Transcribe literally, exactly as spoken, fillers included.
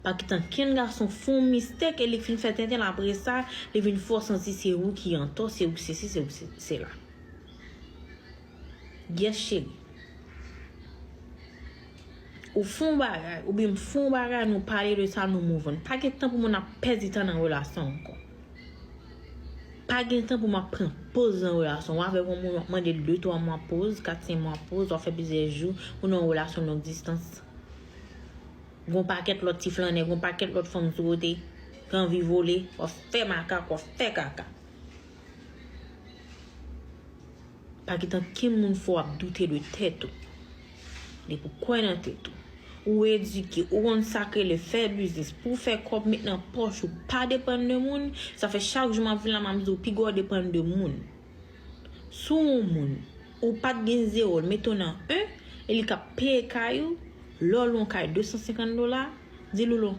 Pa kite ankenn gason fè yon mistake e li fin fè tenten l, apre sa li vin fè w santi se ou ki antò, se ou ki sesi, se ou ki sela. Yes cheri. Ou fè yon bagay, oubyen m fè yon bagay, nou pale de sa, nou move on. Pa gen tan pou moun ap pèdi tan nan relasyon ankò. Pa gen tan pou m ap pran poz nan relasyon. W avèk yon moun, w ap mande de twa mwa poz, kat senk mwa poz, w ap fè plizyè jou, ou nan yon relasyon long distans. Gon pakèt lòt ti flannè, gon pakèt lòt fanm sou kote, ki anvi vole, w ap fè makak, w ap fè kaka. Pa kite ankenn moun fè w ap doute de tèt ou. Depi w kwè nan tèt ou, ou edike, ou konn sa k rele fè biznis, pou w fè kòb met nan pòch ou, pa depann de moun. Sa fè chak jou m ap vin la, m ap di w, piga w depann de moun. Si w yon moun, ou pa t gen zewo, l mete w nan en, e li k ap peye kay ou, lè w lwe yon kay de san senkant dola, di l ou lwe yon